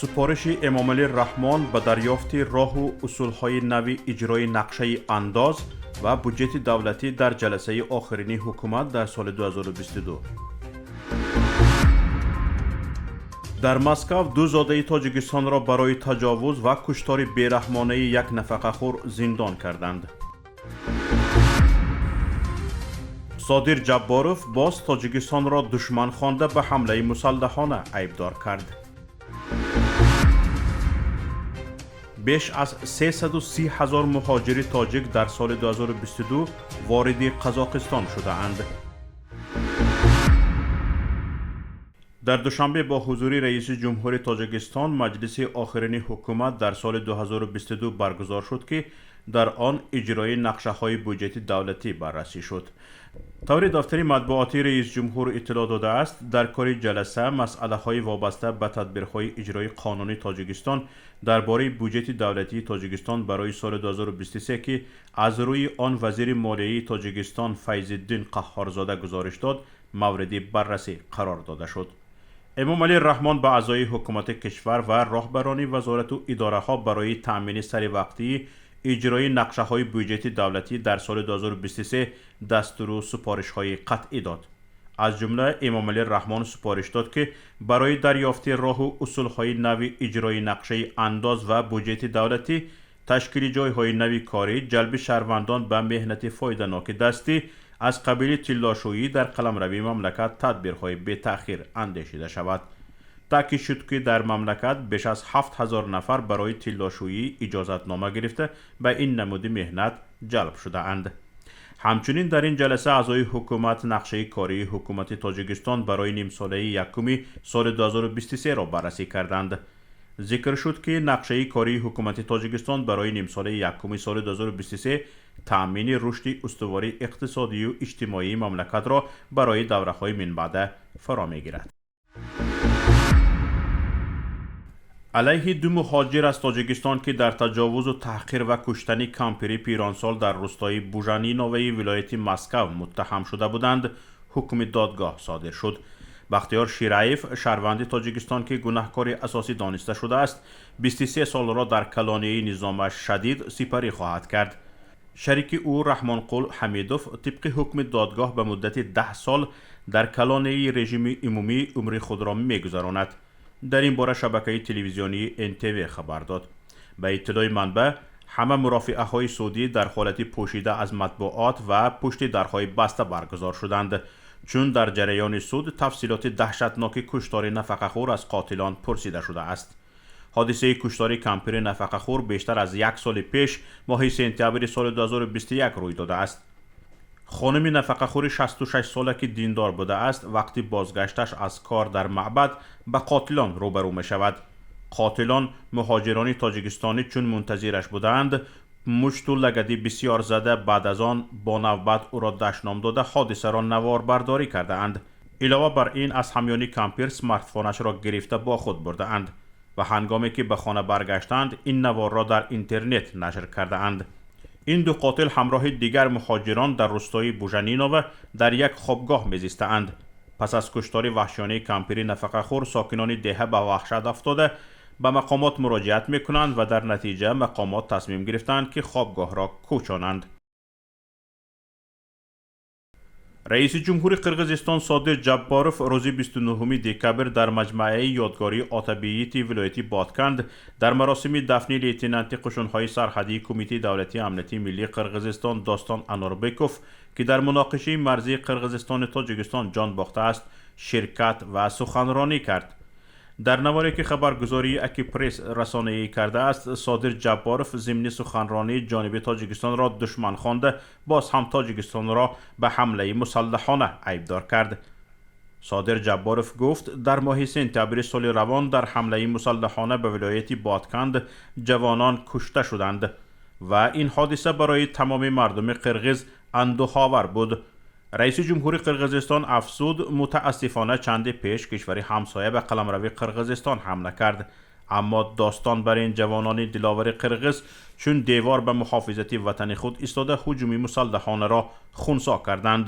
Супориши Эмомалӣ Раҳмон ба дарёфти роҳу усулҳои нави иҷрои нақшаи андоз ва буҷети давлатӣ дар ҷаласаи охирини ҳукумат дар соли 2022. Дар Москав ду зодаи Тоҷикистонро барои таҷовуз ва куштори бераҳмонаи як нафақахӯр зиндон карданд. Содир Ҷабборов боз Тоҷикистонро душман хонда, ба ҳамлаи мусаллаҳона айбдор кард. Беш аз 330 ҳазор муҳоҷири тоҷик дар соли 2022 вориди Қазоқистон шудаанд. Дар Душанбе бо ҳузури раиси ҷумҳури Тоҷикистон маҷлиси охирини ҳукумат дар соли 2022 баргузор шуд, ки дар он иҷрои нақшаҳои буҷети давлатӣ баррасӣ шуд. Таври дафтари матбуотии раисҷумҳур иттилоъ додааст, дар кори ҷаласа масъалаҳои вобаста ба тадбирҳои иҷрои қонуни Тоҷикистон дар бораи буҷети давлатии Тоҷикистон барои соли 2023, ки аз рӯи он вазири молияи Тоҷикистон Файзиддин Қаҳҳорзода гузориш дод, мавриди баррасӣ қарор дода шуд. Эмомалӣ Раҳмон ба аъзои ҳукумати кишвар ва роҳбарони вазорату идораҳо барои таъмини саривақтии иҷрои нақшаҳои буҷети давлатӣ дар соли 2023 дастуру супоришҳои қатъӣ дод. Аз ҷумла Эмомалӣ Раҳмон супориш дод, ки барои дарёфти роҳу усулҳои нави иҷрои нақшаи андоз ва буҷети давлатӣ, ташкили ҷойҳои нави корӣ, ҷалби шаҳрвандон ба меҳнати фоиданоки дастӣ аз қабили тиллошӯӣ дар қаламрави мамлакат тадбирҳои бетаъхир андешида шавад. Таъкид шуд, ки дар мамлакат беш аз 7000 нафар барои тиллошӯӣ иҷозатнома гирифта, ба ин намуди меҳнат ҷалб шудаанд. Ҳамчунин дар ин ҷаласа аъзои ҳукумат нақшаи кории ҳукумати Тоҷикистон барои нимсолаи якуми соли 2023-ро баррасӣ карданд. Зикр шуд, ки нақшаи кории ҳукумати Тоҷикистон барои нимсолаи якуми соли 2023 таъмини рушди устувори иқтисодию иҷтимоии мамлакатро барои давраҳои минбаъда фаро мегирад. Алайҳи ду муҳоҷир аз Тоҷикистон, ки дар таҷовузу таҳқир ва куштани кампири пиронсол дар рӯстои Бужаниноваи вилояти Москав муттаҳам шуда буданд, ҳукми додгоҳ содир шуд. Бахтиёр Шираев, шаҳрванди Тоҷикистон, ки гунаҳкори асосӣ дониста шудааст, 23 солро дар колонияи низомаш шадид сипарӣ хоҳад кард. Шарики ӯ Раҳмонқул Ҳамидов тибқи ҳукми додгоҳ ба муддати 10 сол дар колонияи режими умумӣ умри худро мегузаронад. Дар ин бора шабакаи телевизионии НТВ хабар дод. Ба иттилои манбаъ, ҳама мурофиаҳои судӣ дар ҳолати пӯшида аз матбуот ва пушти дарҳои баста баргузор шуданд, чун дар ҷараёни суд тафсилоти даҳшатноки куштори нафақахӯр аз қотилон пурсида шудааст. Ҳодисаи куштори кампири нафақахӯр бештар аз як соли пеш, моҳи сентябри соли 2021 рӯй додааст. Хонуми нафақахӯри 66сола, ки диндор будааст, вақти бозгашташ аз кор дар маъбад ба қотилон рӯбарӯ мешавад. Қотилон, муҳоҷирони тоҷикистонӣ, чун мунтазираш будаанд, мушту лагади бисёр зада, баъд аз он бо навбат ӯро дашном дода, ҳодисаро наворбардорӣ кардаанд. Илова бар ин, аз ҳамёни кампир смартфонашро гирифта бо худ бурдаанд ва ҳангоме ки ба хона баргаштанд, ин наворро дар интернет нашр кардаанд. Ин ду қотил ҳамроҳи дигар муҳоҷирон дар рӯстои Бужанинова дар як хобгоҳ мезистаанд. Пас аз куштори ваҳшиёнаи кампири нафақахӯр сокинони деҳа ба ваҳшат афтода, ба мақомот муроҷиат мекунанд ва дар натиҷа мақомот тасмим гирифтанд, ки хобгоҳро кӯчонанд. Раиси ҷумҳури Қирғизистон Содир Ҷабборов рӯзи 29 декабр дар маҷмӯаи ёдгории Отабиити вилояти Ботканд дар маросими дафни лейтенанти қушунҳои сарҳадии Кумитаи давлатии амнияти миллии Қирғизистон Достон Анорбеков, ки дар муноқишаи марзии Қирғизистону Тоҷикистон ҷон бохтааст, ширкат ва суханронӣ кард. Дар наворе, ки хабаргузории Акипресс расонаӣ кардааст, Содир Ҷабборов зимни суханронӣ ҷониби Тоҷикистонро душман хонда, боз ҳам Тоҷикистонро ба ҳамлаи мусаллаҳона айбдор кард. Содир Ҷабборов гуфт, дар моҳи сентябри соли равон дар ҳамлаи мусаллаҳона ба вилояти Ботканд ҷавонон кушта шуданд ва ин ҳодиса барои тамоми мардуми қирғиз андӯҳовар буд. Раиси ҷумҳури Қирғизистон афзуд, мутаассифона, чанде пеш кишвари ҳамсоя ба қаламрави Қирғизистон ҳамла кард, аммо достон бар ин ҷавонони диловари қирғиз чун девор ба муҳофизати ватани худ истода, ҳуҷуми мусаллаҳонаро хунсо карданд.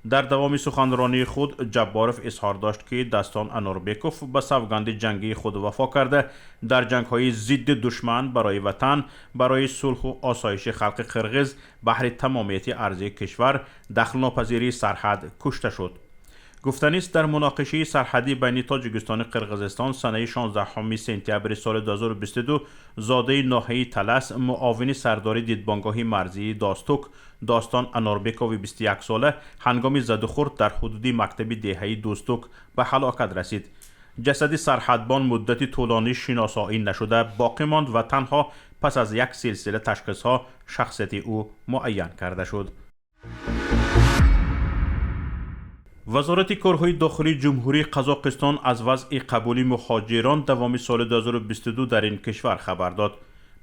Дар давоми суханронии худ Ҷабборов изҳор дошт, ки Дастон Анорбеков ба савганди ҷангии худ вафо карда, дар ҷангҳои зидди душман барои ватан, барои сулҳу осоиши халқи қирғиз, баҳри тамомияти арзии кишвар, дахлнопазирии сарҳад кушта шуд. Гуфтанист, дар муноқишаи сарҳадӣ байни Тоҷикистону Қирғизистон санаи 16 сентябри соли 2022 зодаи ноҳияи Талас, муовини сардори дидбонгоҳи марзии Достук Достон Анорбекови 21сола ҳангоми задухӯрд дар ҳудуди мактаби деҳаи Дӯстук ба ҳалокат расид. Ҷасади сарҳадбон муддати тӯлонӣ шиносоӣ нашуда боқӣ монд ва танҳо пас аз як силсила ташхисҳо шахсияти ӯ муайян карда шуд. Вазорати корҳои дохилии Ҷумҳурии Қазоқистон аз вазъи қабули муҳоҷирон давоми соли 2022 дар ин кишвар хабар дод.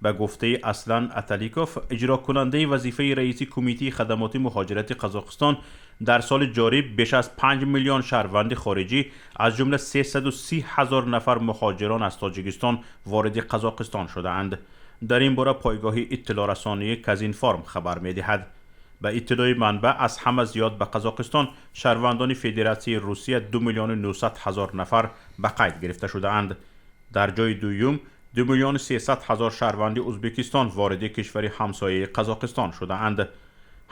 Ба гуфтаи Аслан Аталиков, иҷрокунандаи вазифаи раиси Кумитаи хадамоти муҳоҷирати Қазоқистон, дар соли ҷорӣ беш аз 5 миллион шаҳрванди хориҷӣ, аз ҷумла 330 ҳазор нафар муҳоҷирон аз Тоҷикистон вориди Қазоқистон шудаанд. Дар ин бора пойгоҳи иттилоърасонии Казинформ хабар медиҳад. Ба иттилои манбаъ, аз ҳама зиёд ба Қазоқистон шаҳрвандони Федератсияи Русия 2 миллиону 900 ҳазор нафар ба қайд гирифта шудаанд. Дар ҷои дуюм 2 миллиону 300 ҳазор шаҳрванди Ӯзбекистон вориди кишвари ҳамсояи Қазоқистон шудаанд.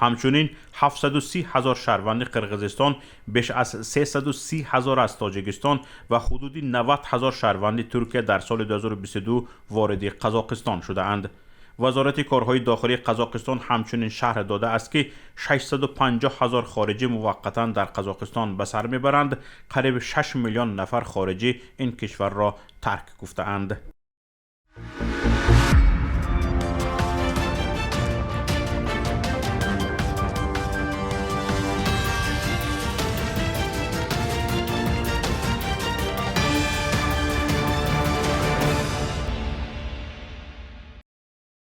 Ҳамчунин 730 ҳазор шаҳрванди Қирғизистон, беш аз 330 ҳазор аз Тоҷикистон ва ҳудуди 90 ҳазор шаҳрванди Туркия дар соли 2022 вориди Қазоқистон шудаанд. Вазорати корҳои дохилии Қазоқистон ҳамчунин шарҳ додааст, ки 650 ҳазор хориҷӣ муваққатан дар Қазоқистон ба сар мебаранд. Қариб 6 миллион нафар хориҷӣ ин кишварро тарк гуфтаанд.